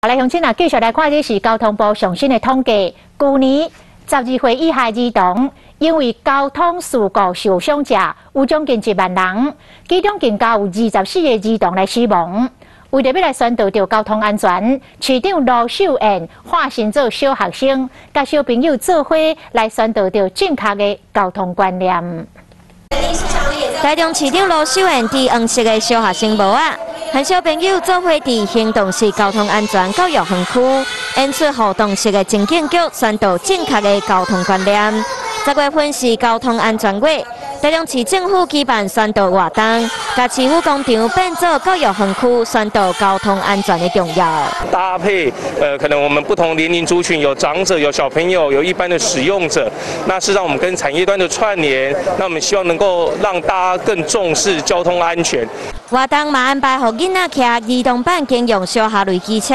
來，鄉親啊，繼續來看這是交通部上新的統計，舊年12歲以下兒童因為交通事故受傷者有將近1萬人，其中更加有24個兒童來死亡。為著欲來宣導著交通安全，市長盧秀燕化身做小學生，佮小朋友做伙來宣導著正確的交通觀念。台中市長盧秀燕佇黃色的小學生帽仔，和小朋友做伙佇行動式交通安全教育園區，演出互動式的情景劇，宣導正確的交通觀念。10月份是交通安全月，台中市政府舉辦宣導活動，共市府廣場變做教育園區，宣導交通安全的重要。搭配，可能我們不同年齡族群，有長者、有小朋友、有一般的使用者，那是讓我們跟產業端的串聯，那我們希望能夠讓大家更重視交通安全。活動嘛安排予囡仔騎兒童版警用小哈雷機車，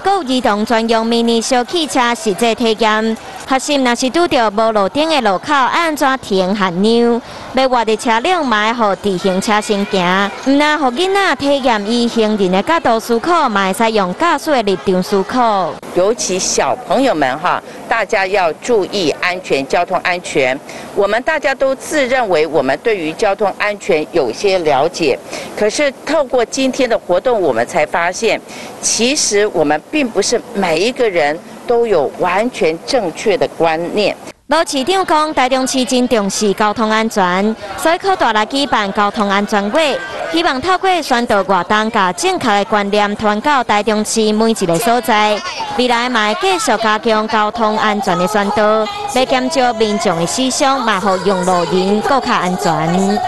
閣有兒童專用迷你小汽車實際體驗。學習若是拄著無路燈的路口，愛按怎停和讓？欲倚的車輛嘛愛予直行車先行，毋但予囡仔體驗以行人的角度思考，嘛會使用駕駛的立場思考。尤其小朋友們哈，大家要注意安全，交通安全。我們大家都自認為我們對於交通安全有些了解，可是透過今天的活動，我們才發現，其實我們並不是每一個人都有完全正確的觀念。盧市長講，台中市真重視交通安全，所以閣大力舉辦交通安全月，希望透過宣導活動，共正確的觀念傳到台中市每一个所在。未來嘛會繼續加強交通安全的宣導，欲減少民眾的死傷，嘛予用路人閣較安全。